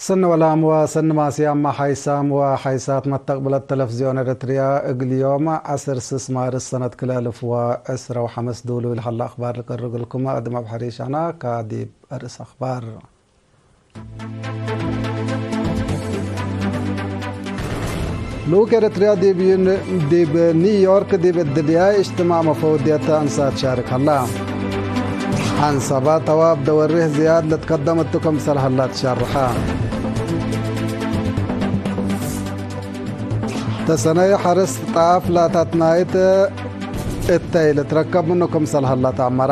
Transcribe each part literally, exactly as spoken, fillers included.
ሰኒ ወላም ወሰኒ ማስያም ሓይሳም ወሓይሳት መተቅብለት ተለፍዝዮን ኤረትርያ፣ እግል ዮም ዐስር ስስ ማርስ ሰነት ክልኤ አልፍ ወዕስረ ወሐምስ ዱሉ ለሀለ አክባር ልቀርብ እግልኩም። አድም አብ ሐሪሽ አና። ከዲብ አርእስ አክባር። ልኡክ ኤረትርያ ዲብ ዩን-፣ ዲብ ኒውዮርክ ዲብ እድልያይ እጅትማዕ መፈውድየት አንሳት ሻርክ ሀላ። ዐንሰባ ተዋብ ደወሪህ ዝያድ ልትከደም እቱ ክምሰል ሀላ ትሸርሐ። ተሰነይ ሐርስ ጣፍ ላታትናይት እተይ ልትረከብ ምኑ ክምሰል ሀላ ተአመረ።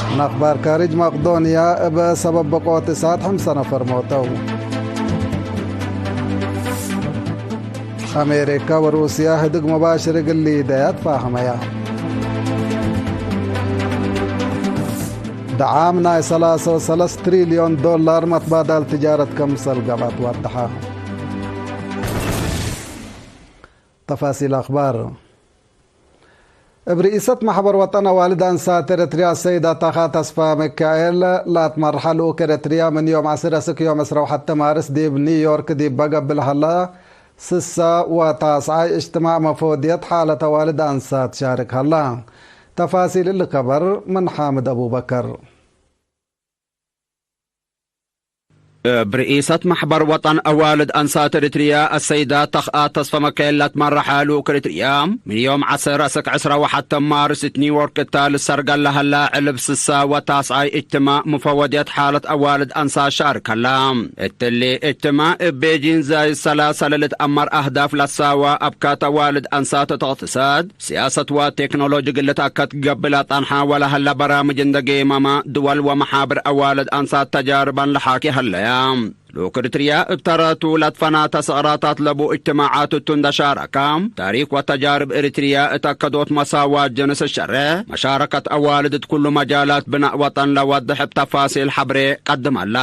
ምን አክባር ካርጅ፣ መቅዶንያ እብ ሰበብ ብቆት እሳት ሐምሰ ነፈር ሞተው። አሜሪካ ወሩስያ ህድግ መባሽር እግል ሊደያ ትፋሀመያ። ደዓም ናይ ሰላሳ ወሰለስ ትሪልዮን ዶላር መትባዳል ትጃረት ክምሰል ገብአት ወደሐ። ተፋሲል አክባር። እብ ርኢሰት መሕበር ወጠን አዋልድ አንሳት ኤረትርያ አሰይድ አታኻ ተስፋ ሚካኤል ላትመርሐ ልኡክ ኤረትርያ ምን ዮም ዐስር አስክ ዮም ዕስራ ወሐተ ማርስ ዲብ ኒውዮርክ ዲበ ገብእ ለሀላ ስሳ ወታስዓይ እጅትማዕ መፎድየት ሓለት አዋልድ አንሳት ሻርክ ሀላ። ተፋሲል እሊ ከበር ምን ሓምድ አቡበከር። እብ ርኢሰት መሕበር ወጠን አዋልድ አንሳት ኤሪትርያ አሰይዳ ተኽአ ተስፈ መካኤል ለትመረሐ ልኡክ ኤሪትርያ፣ ምን ዮም ዐስር አስክ ዕስራ ወሐተ ማርስ እት ኒውዮርክ እተ ልሰርገል ለሀላ ዕልብ ስሳ ወታስዓይ እጅትማዕ ሙፈወድየት ሓለት አዋልድ አንሳት ሻርክ ሀላ። እትሊ እጅትማዕ እብ ቤጂን ዛይድ ሰላሳ ለልትአመር አህዳፍ ለሳዋ አብካት አዋልድ አንሳት እት እቅትሳድ፣ ሲያሰት ወቴክኖሎጂ እግል ልትአከድ ገብእ ለጠንሐ ወለሀለ በራምጅ እንደ ጌመመ፣ ድወል ወመሓብር አዋልድ አንሳት ተጃርበን ለሓኬ ሀለያ። ልኡክ ኤሪትርያ እብ ተረቱ ለትፈናተ ሰቅራታት ለቡ እጅትማዓት እቱ እንደ ሻረከ፣ ታሪክ ወተጃርብ ኤሪትርያ እት አከዶት መሳዋት ጅንስ ሸሬሕ፣ መሻረከት አዋልድ እት ኩሉ መጃላት ብናእ ወጠን ለወድሕ እብ ተፋሲል ሐብሬ ቀድመ ሀላ።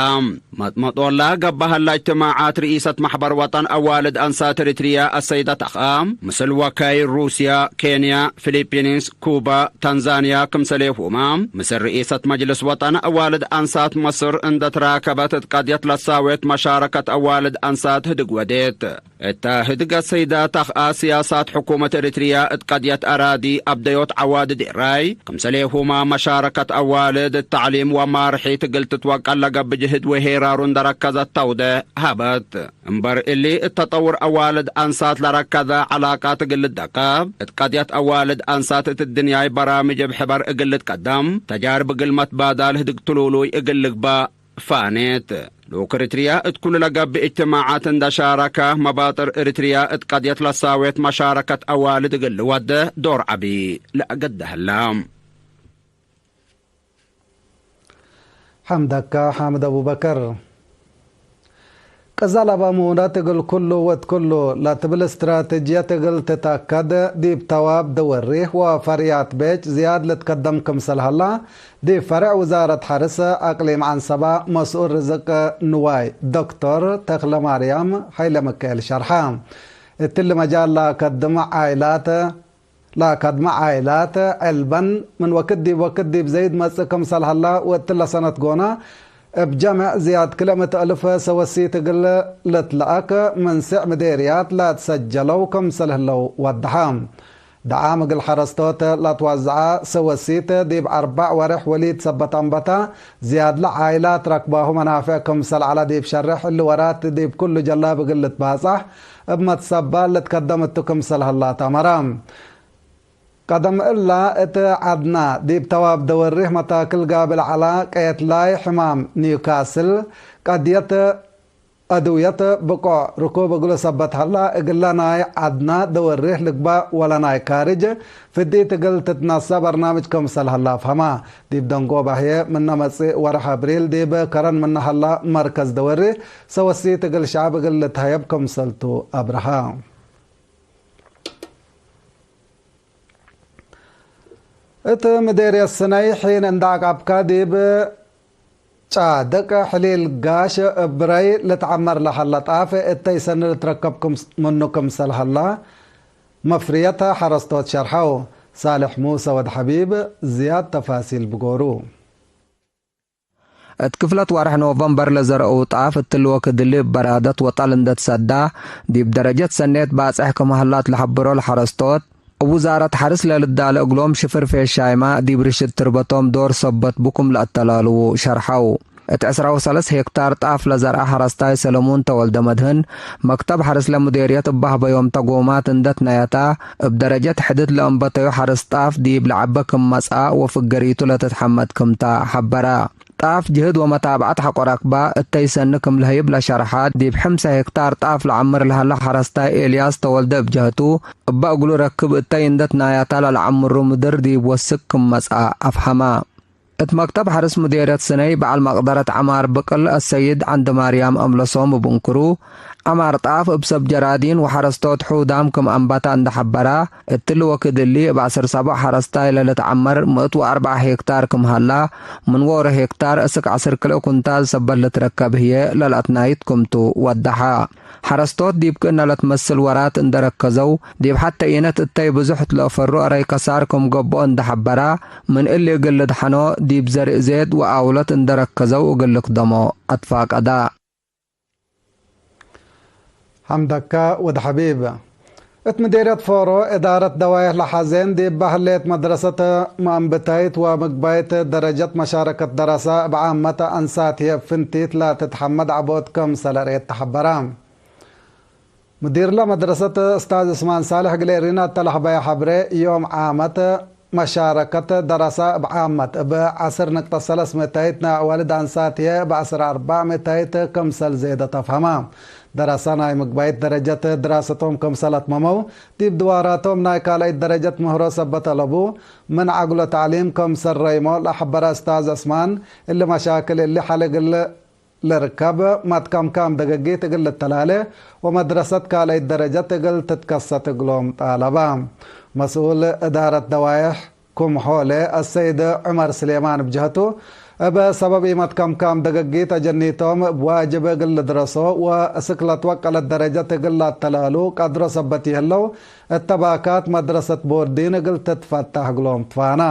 መጥመጦላ ገብአ ሀላ እጅትማዓት ርኢሰት መሕበር ወጠን አዋልድ አንሳት ኤሪትርያ አሰይደ ተኽአ፣ ምስል ወካይል ሩስያ፣ ኬንያ፣ ፊሊፒንስ፣ ኩባ፣ ታንዛንያ ክምሰሌሁመ፣ ምስል ርኢሰት መጅልስ ወጠን አዋልድ አንሳት መስር እንደ ትራከበት እት ቀድየት ለሳዌት መሻረከት አዋልድ አንሳት ህድግ ወዴት። እተ ህድግ አሰይደ ተኽአ፣ ሲያሳት ሕኩመት ኤሪትርያ እት ቀድየት አራዲ፣ አብደዮት ዐዋዲ ዴራይ፣ ክምሰሌሁመ መሻረከት አዋልድ እት ተዕሊም ወማርሒት እግል ትትወቀል ለገብእ ጅህድ ወሄራሩ እንደ ረከዘት ተውዴሕ ሀበት። እምበር እሊ፣ እት ተጠውር አዋልድ አንሳት ለረከዘ ዐላቃት እግል ልደቀብ፣ እት ቀድየት አዋልድ አንሳት እት ድንያይ በራምጅ እብ ሕበር እግል ልትቀደም፣ ተጃርብ እግል መትባዳል ህድግ ትሉሉይ እግል ልግበእ ፋኔት። ልኡክ ኤሪትርያ እት ኩሉ ለገብእ እጅትማዓት እንደ ሻረከ፣ መባጥር ኤሪትርያ እት ቀድየት ለሳዌት መሻረከት አዋልድ እግል ልወዴሕ ዶር ዐቢ ለአገደ ሀላ። ሐምደካ ሓምድ አቡበከር። ቅዘ ለበ ምውነት እግል ኩሉ ወእት ኩሉ ለትብል እስትራተጅየት እግል ትትአከድ፣ ዲብ ተዋብ ደወሪህ ወፈርያት ቤጭ ዝያድ ልትከደም ክምሰል ሀላ፣ ዲብ ፈሬዕ ውዛረት ሐርስ አቅሊም ዐንሰባ መስኡል ርዝቅ ንዋይ ዶክቶር ተክለማርያም ሀይለሚካኤል ሸርሐ። እትሊ መጃል ለአከድመ ዓይላት፣ ለአከድመ ዓይላት ዕልበን ምን ወክድ ዲብ ወክድ ዲብ ዘይድ መጽእ ክምሰል ሀላ ወእትለ ሰነት ጎነ፣ እብ ጀምዕ ዝያድ ክልኤ ምእት እልፍ ሰወሲት እግል ልትለአክ ምን ስዕ ምዴርያት ለትሰጀለው ክምሰል ህለው ወደሐ። ደዓም እግል ሐረስቶት ለትወዘዐ ሰወሲት ዲብ አርበዕ ወሬሕ ወሊድ ሰበት አንበተ፣ ዝያድለ ዓይላት ረክባሁ መናፍዕ ክምሰል ዐለ ዲብ ሸርሕ፣ እሊ ወራት ዲብ ኩሉ ጀላብ እግል ልትባጻሕ እብ መትሰባል ልትከደም እቱ ክምሰል ሀላ ተአመረ። ቀደም እለ እት ዐድነ ዲብ ተዋብ ደወሪህ መታክል ጋብል ዐለ፣ ቀየት ላይ ሕማም ኒውካስል፣ ቀድየት አድውየት ብቆዕ ርኩብ እግሉ ሰበት ሀላ፣ እግለ ናይ ዐድነ ደወሪህ ልግበእ ወለ ናይ ካርጅ ፍዲት እግል ትትነሰእ በርናምጅ ክምሰል ሀላ አፍሀመ። ዲብ ደንጎበ ህዬ ምነ መጽእ ወርሕ አብሪል ዲብ ከረን ምነ ሀላ መርከዝ ደወሪህ ሰወሲት እግል ሸዐብ እግል ልትሀየብ ክምሰልቱ አብረሀ። እት ምዴርየት ስነይ ሒን እንደ አቅዐብከ፣ ዲብ ጫድቅ ሕሊል ጋሽ እብረይ ልትዐመር ለሀለ ጣፍ እተይ ሰኒ ልትረከብ ክም-፣ ምኑ ክምሰል ሀላ መፍርየት ሐረስቶት ሸርሐው። ሳልሕ ሙሰ ወድ ሐቢብ ዝያድ ተፋሲል ብጎሩ። እት ክፍለት ወርሕ ኖቨምበር ለዘርአው ጣፍ እትሊ ወክድ እሊ እብ በራደት ወጠል እንዴ ትሰዳ፣ ዲብ ደረጀት ሰኔት ባጽሕ ክም ሀላ እት ለሐብሮ ለሐረስቶት፣ እብ ውዛረት ሐርስ ለልዳለ እግሎም ሽፍር ፌሻይማ ዲብ ርሽድ ትርበቶም ዶር ሰበት ብኩም ለአተላልዉ ሸርሐው። እት ዕስራ ወሰለስ ሄክታር ጣፍ ለዘርአ ሐረስታይ ሰለሙን ተወልደመድህን፣ መክተብ ሐርስ ለሙዴርየት እበ ሀበዮም ተጎማት እንዴ ትነየታ፣ እብ ደረጀት ሕድት ለእንበተዩ ሐርስ ጣፍ ዲብ ለዐበ ክም መጽአ ወፍገሪቱ ለትትሐመድ ክምታ ሐበራ። ጣፍ ጅህድ ወመታብዐት ሐቆ ረክባ እተይ ሰኒ ክም ለህይብ ለሸርሐ፣ ዲብ ሕምሰ ሄክታር ጣፍ ለዐምር ለሀለ ሐረስታይ ኤልያስ ተወልደ እብ ጀህቱ፣ እበ እግሉ ረክብ እተይ እንዴ ትናያታ ለለዐምሩ ምድር ዲብ ወስክ ክም መጽአ አፍሀማ። እት መክተብ ሐርስ ሙዴርየት ስነይ በዐል መቅደረት ዐማር ብቅል አሰይድ ዐንድማርያም አምለሶም እብ እንክሩ፣ ዐማር ጣፍ እብ ሰብ ጀራዲን ወሐረስቶት ሑዳም ክም አንበታ እንዴ ሐበራ፣ እትሊ ወክድ እሊ እብ ዐስር ሰቦዕ ሐረስታይ ለልትዐመር ምእት ወአርበዕ ሄክታር ክም ሀላ፣ ምን ዎሮ ሄክታር እስክ ዐስር ክልኤ ኩንታል ሰበት ልትረከብ ህዬ ለልአትናይት ክምቱ ወደሐ። ሐረስቶት ዲብ ክእነ ለትመስል ወራት እንዴ ረከዘው፣ ዲብ ሐቴ ኢነት እተይ ብዙሕ እት ለአፈሩ አረይ ከሳር ክም ገብኦ እንዴ ሐበራ፣ ምን እሊ እግል ልድሐኖ ዲብ ዘርእ ዜድ ወአውለት እንዴ ረከዘው እግል ልክደሞ አትፋቀዳ። ሐምደከ ወድ ሐቢብ። እት ምዴርየት ፎሮ እዳረት ደዋይሕ ለሐዜን ዲብ በህሌት መድረሰት መአንብታይት ወምግባይት ደረጀት መሻረከት ደረሰ እብ ዓመት አንሳት ህዬ እብ ፍንቲት ለትትሐመድ ዐቦት ክምሰል አርኤት ተሐበረ። ሙዲርለ መድረሰት እስታዝ እስማን ሳልሕ እግል ኤሪና እተ ለሐበየ ሐብሬ፣ ዮም ዓመት መሻረከት ደረሰ እብ ዓመት እብ ዐስር ንቅጠት ሰለስ ምእታይት ናይ አዋልድ አንሳት ህዬ እብ ዐስር አርበዕ ምእታይት ክምሰል ዜደት አፍሀመ። ደረሰ ናይ ምግባይት ደረጀት ድራሰቶም ክምሰል አትመመው፣ ዲብ ድዋራቶም ናይ ካልአይት ደረጀት ምህሮ ሰበት አለቡ፣ ምን ዐግሎ ተዕሊም ክምሰል ረይሞ ለሐበረ እስታዝ እስማን፣ እሊ መሻክል እሊ ሐል እግል ልርከብ መትከምካም ደገጊት እግል ልተላሌ ወመድረሰት ካልአይት ደረጀት እግል ትትከሰት እግሎም ጣለበ። መስኡል እዳረት ደዋይሕ ኩምሖሌ አሰይድ ዑመር ስሌማን እብ ጀህቱ፣ እብ ሰበብ ኢመትከምካም ደገጊት አጀኒቶም እብ ዋጅብ እግል ልድረሶ ወእስክ ለትወቀለት ደረጀት እግል ለአተላሉ ቀድሮ ሰበት ይህለው፣ እተ ባካት መድረሰት ቦርዲን እግል ትትፈታሕ እግሎም ትፋና።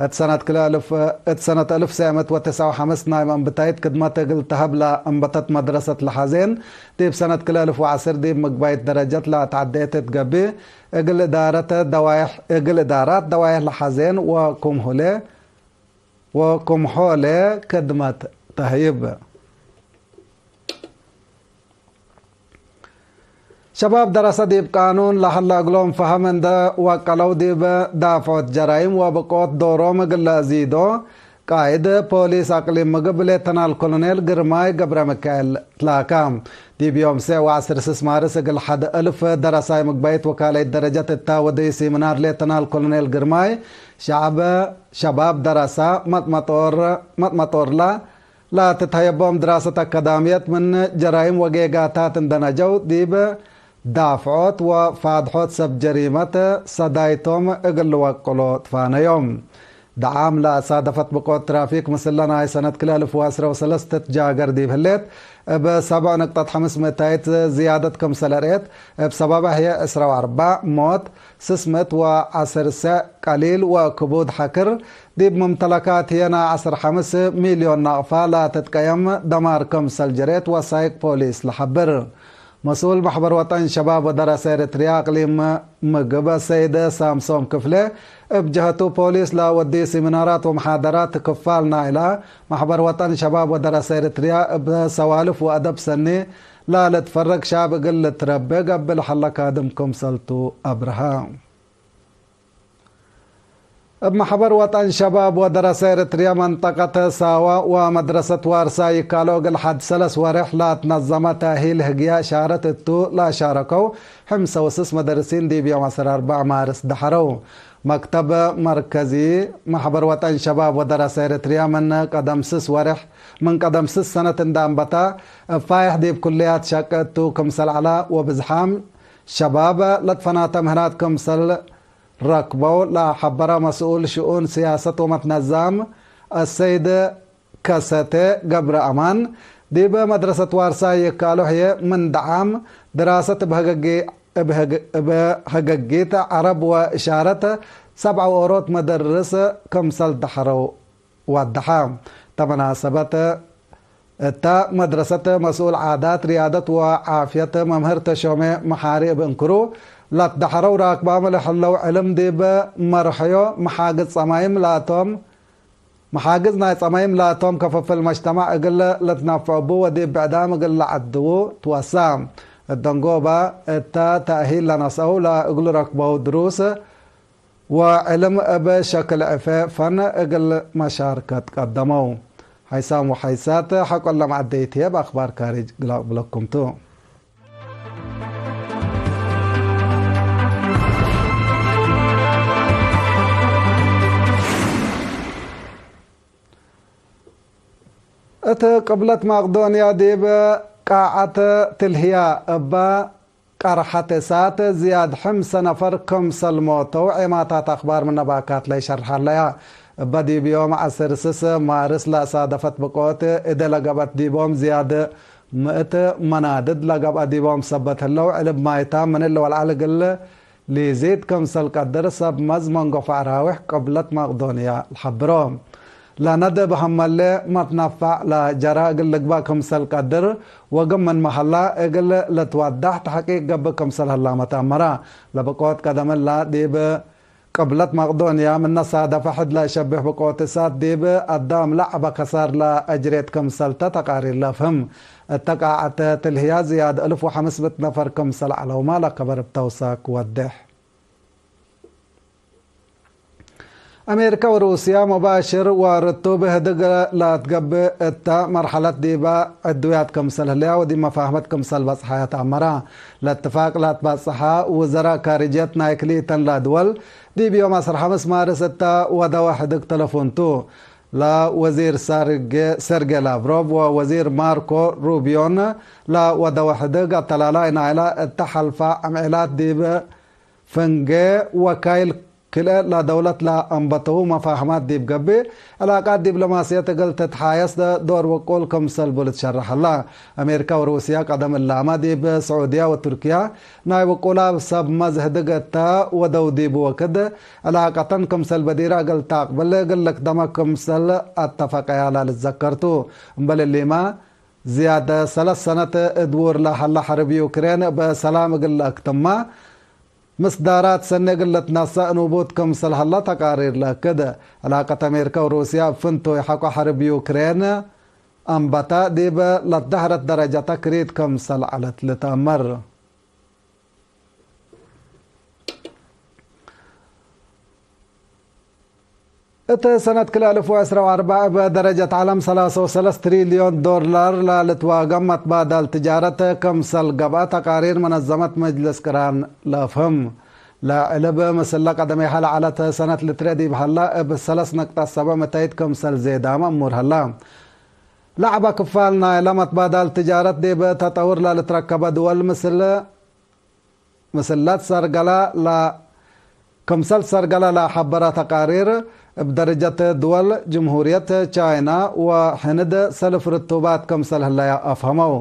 እት ሰነት ክልኤ እልፍ፣ እት ሰነት አልፍ ሰመት ወትስዐ ወሐምስ ናይ መንብታይት ክድመት እግል ተሀብ ለአንበተት መድረሰት ለሐዜን፣ ዲብ ሰነት ክልኤ እልፍ ወዐስር ዲብ ምግባይት ደረጀት ለአትዐዴት እት ገብእ፣ እግል እዳረት ደዋይሕ፣ እግል እዳራት ደዋይሕ ለሐዜን ወኩምሁሌ፣ ወኩምሖሌ ክድመት ተህይብ። ሸባብ ደረሰ ዲብ ቃኑን ለሀለ እግሎም ፈሀም እንደ ወቀለው፣ ዲብ ዳፍዖት ጀራይም ወብቆት ዶሮም እግል ለአዚዶ፣ ቃይድ ፖሊስ አቅሊም ምግብ ሌተናል ኮሎኔል ግርማይ ገብረሚካኤል ትላካ። ዲብ ዮም ሴዕ ወዐስር ስስ ማርስ እግል ሐድ እልፍ ደረሳይ ምግባይት ወካልአይት ደረጀት እታ ወደይ ሲምናር ሌተናል ኮሎኔል ግርማይ፣ ሸዐብ ሸባብ ደረሳ መጥመጦር፣ መጥመጦርላ ላትትሀየቦም ድራሰት አካዳምየት ምን ጀራይም ወጌጋታት እንደ ነጀው፣ ዲብ ዳፍዖት ወፋድሖት ሰብ ጀሪመት ሰዳይቶም እግል ልወቅሎ ትፋነዮም። ደዓም ለአሳደፈት ብቆት ትራፊክ ምስለ ናይ ሰነት ክልኤ እልፍ ወዐስር ወሰለስ ትትጃገር ዲብ ህሌት፣ እብ ሰብዕ ንቅጠት ሐምስ ምእታይት ዝያደት ክምሰል አርኤት፣ እብ ሰበበ ህዬ ዕስራ ወአርበዕ ሞት፣ ስስ ምእት ወዐስር ሰዕ ቀሊል ወክቡድ ሐክር፣ ዲብ ሙምተለካት ህዬ ናይ ዐስር ሐምስ ሚልዮን ናቅፋ ለትትቀየም ደማር ክምሰል ጀሬት ወሳይቅ ፖሊስ ለሐብር። መስኡል መሕበር ወጠን ሸባብ ወደረሰ ኤረትርያ አቅሊም ምግብ ሰይድ ሳምሶም ክፍሌ፣ እብ ጀህቱ ፖሊስ ለወድዩ ሲሚናራት ወመሓደራት ክፋል ናይላ መሕበር ወጠን ሸባብ ወደረሰ ኤረትርያ እብ ሰዋልፍ ወአደብ ሰኒ ላልትፈረግ ሻብ እግል ልትረቤ ገብእ ለሐለ ካድም ክምሰልቱ አብርሀ። እብ መሕበር ወጠን ሸባብ ወደረሰ ኤረትርያ መንጠቀት ሳዋ ወመድረሰት ዋርሳይ ይካሎ እግል ሐድ ሰለስ ወሬሕ ለትነዘመ ተእሂል ህግያ ሻረት እቱ ለሻረከው ሕምሰ ወስስ መደርሲን ዲብ ዮም ዐስር አርበዕ ማርስ ደሐረው። መክተብ መርከዚ መሕበር ወጠን ሸባብ ወደረሰ ኤረትርያ ምን ቀደም ስስ ወሬሕ፣ ምን ቀደም ስስ ሰነት እንደ አንበታ እብ ፋይሕ ዲብ ኩልያት ሸቅ እቱ ክምሰል ዐላ ወብዝሓም ሸባብ ለትፈናተ ምህናት ክምሰል ረክበው ለሐበረ መስኡል ሽኡን ስያሰት ወመትነዛም አሰይድ ከሰቴ ገብረ አማን፣ ዲብ መድረሰት ዋርሳይ ይካሎ ህዬ ምን ደዓም ድራሰት እብ ህገጊ-፣ እብ ህግ-፣ እብ ህገጊት ዐረብ ወእሻረት ሰብዓ ወኦሮት መደርስ ክምሰል ደሐረው። ወደሐ። እተ መናሰበት እተ መድረሰት መስኡል ዓዳት፣ ርያደት ወዓፍየት መምህር ተሾሜ መሓሪ እብ እንክሩ፣ ለትደሐረው ራክባም ለህለው ዕልም ዲብ መርሐዮ መሓግዝ ጸማይም ላቶም፣ መሓግዝ ናይ ጸማይም ላቶም ክፍፍል መጅተማዕ እግል ልትነፍዑ እቡ ወዲብ ብዕዳም እግል ለዐድዉ ትወሳ። እት ደንጎበ እተ ተእሂል ለነስአው ለእግሉ ረክበው ድሩስ ወዕልም እብ ሸክል ዕፌ ፈን እግል መሻርከት ቀደመው። ሓይሳም ወሓይሳት ሐቆ ለመዐደይት ህዬ እብ አክባር ካሪጅ ግላቅ ብለኩም ቱ። እት ቅብለት መቅዶንያ ዲብ ቃዐት ትልህያ እበ ቀርሐት እሳት ዝያድ ሕምሰ ነፈር ክምሰል ሞተው ዔማታት አክባር ምነ ባካት ለኢሸርሐ ለያ። እበ ዲብ ዮም ዐስር ስስ ማርስ ለአሳደፈት ብቆት እደ ለገብአት ዲቦም ዝያድ ምእት መናድድ ለገብአ ዲቦም ሰበት ህለው ዕልብ ማይታም ምን እለ ወልዐል እግል ሊዚድ ክምሰል ቀድር ሰብ መዝ መንጎ ፈዕራዊሕ ቅብለት መቅዶንያ ለሐብሮ። ለነድብ ሀመሌ መትነፋዕ ለጀረ እግል ልግበእ ክምሰል ቀድር ወግም ምን መሀላ እግል ልትወዳሕ ተሕቂቅ ገብእ ክምሰል ህላመ ተአመረ። ለብቆት ቀደም እላ ዲብ ቅብለት መቅዶንያ ምነ ሳደፈ ሕድ ለሸብሕ ብቆት እሳት ዲብ አዳም ለዐበ ከሳር ለአጅሬት ክምሰል ተ ተቃሪር ለአፍህም። እተ ቃዐት ትልህያ ዝያድ እልፍ ወሐምስ ምእት ነፈር ክምሰል ዐለውመ ለከበር እብ ተውሳክ ወዴሕ። አሜሪከ ወሩስያ ሙባሽር ወርቱብ ህድግ ለትገብእ እተ መርሐለት ዲበ ዕዱያት ክምሰል ህለያ ወዲብ መፋህመት ክምሰል በጽሐያ ተአመራ። ለእትፋቅ ለአትባጽሐ ውዘራእ ካርጅየት ናይ ክልኢተን ለድወል ዲብ ዮም ዐስር ሐምስ ማርስ እተ ወደወ ህድግ ተለፉን ቱ። ለወዚር ሳርጌ-፣ ሰርጌ ላቭሮቭ ወወዚር ማርኮ ሩቢዮን ለወደወ ህድግ አተላላይ ናይለ እተ ሐልፋ አምዔላት ዲብ ፍንጌ ወካይል ክልኤ ለደውለት ለአንበተዉ መፋህማት ዲብ ገብእ፣ ዕላቃት ዲብሎማስየት እግል ትትሓየስ ዶር ውቁል ክምሰል ቡ ልትሸረሕ ሀላ። አሜሪካ ወሩስያ ቀደም እላመ ዲብ ስዑድያ ወቱርክያ ናይ ውቁላ ሰብ መዝ ህድግ እተ ወደው ዲቡ ወክድ፣ ዕላቀተን ክምሰል በዲረ እግል ተአቅብል እግል ልክደመ ክምሰል አተፈቀያ ለልትዘከር ቱ። እምበል እሊመ፣ ዝያድ ሰለስ ሰነት እድውር ለሀለ ሐርብ ዩክሬን እብ ሰላም እግል ለአክትማ፣ ምስዳራት ሰኒ እግል ልትነሰእ ኑቡት ክምሰል ሀለ ተቃሪር ለአክድ። ዕላቀት አሜሪካ ወሩስያ እብ ፍንቱይ ሐቆ ሐርብ ዩክሬን አንበተ ዲብ ለትደህረት ደረጀተ ክሪት ክምሰል ዐለት ልትአመር። እት ሰነት ክልኤ አልፍ ወዕስራ ወአርበዕ እብ ደረጀት ዐለም ሰላሳ ወሰለስ ትሪልዮን ዶላር ለልትዋገም መትባዳል ትጃረት ክምሰል ገብአ ተቃሪር መነዘመት መጅልስ ቅራን ለአፍህም። ለዕልብ ምስለ ቀደሜሃ ለዐለት ሰነት ልትርኤ ዲብ ሀላ እብ ሰለስ ነቅጠት ሰብዕ ምእተይት ክምሰል ዜዳመ እሙር ሀላ። ለዐበ ክፋል ናይለ መትባዳል ትጃረት ዲብ ተጠውር ለልትረከበ ድወል ምስል ምስለት ሰርገለ ለ-፣ ክምሰል ሰርገለ ለሐበረ ተቃሪር፣ እብ ደረጀት ድወል፣ ጅምሁርየት ቻይና ወሕንድ ሰልፍ ርቱባት ክምሰል ህለያ አፍሀመው።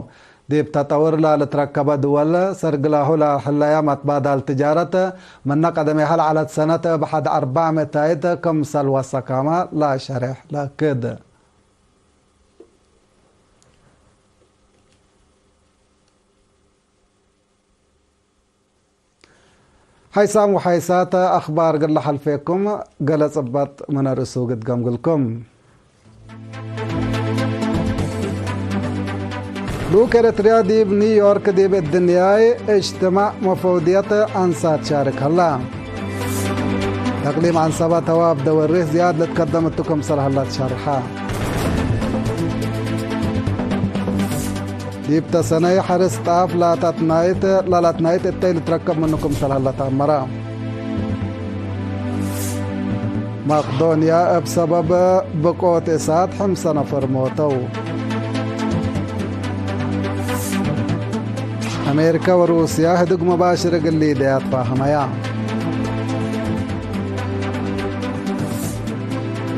ዲብ ተጠውር ለልትረከበ ድወል፣ ሰርግላሁ ለህለያ መትባዳል ትጃረት፣ ምነ ቀደሜሃ ለዐለት ሰነት እብ ሐድ አርበዕ ምእታይት ክምሰል ወሰካመ ለሸሬሕ ለክድ። ሐይሳም ወሐይሳት አኽባር እግል ለሐልፌኩም፣ ገሌ ጽበጥ ምነ ርእሱ ግድገም እግልኩም። ልኡክ ኤረትርያ ዲብ ኒውዮርክ ዲብ እድንያይ እጅትማዕ መፈውድየት አንሳት ሻርክ ሀላ። እቅሊም ዐንሰበ ተዋብ ደወሪህ ዝያድ ልትከደም እቱ ክምሰል ሀላ ትሸርሐ። ዲብ ተሰነይ ሐርስ ጣፍ ላታትናይት፣ ላላትናይት እተይ ልትረከብ ምኑ ክምሰል ሀለ ተአመረ። መቅዶንያ እብ ሰበብ ብቆት እሳት ሕምሰ ነፈር ሞተው። አሜሪካ ወሩስያ ህድግ መባሽር እግል ሊደያ ትፋህመያ።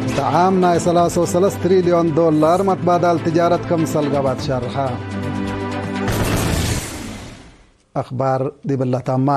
እተ ዓም ናይ ሰላሳ ወሰለስ ትሪልዮን ዶላር መትባዳል ትጃረት ክምሰል ገብአት ሸርሐ። አኽባር ዲብለ ተማ።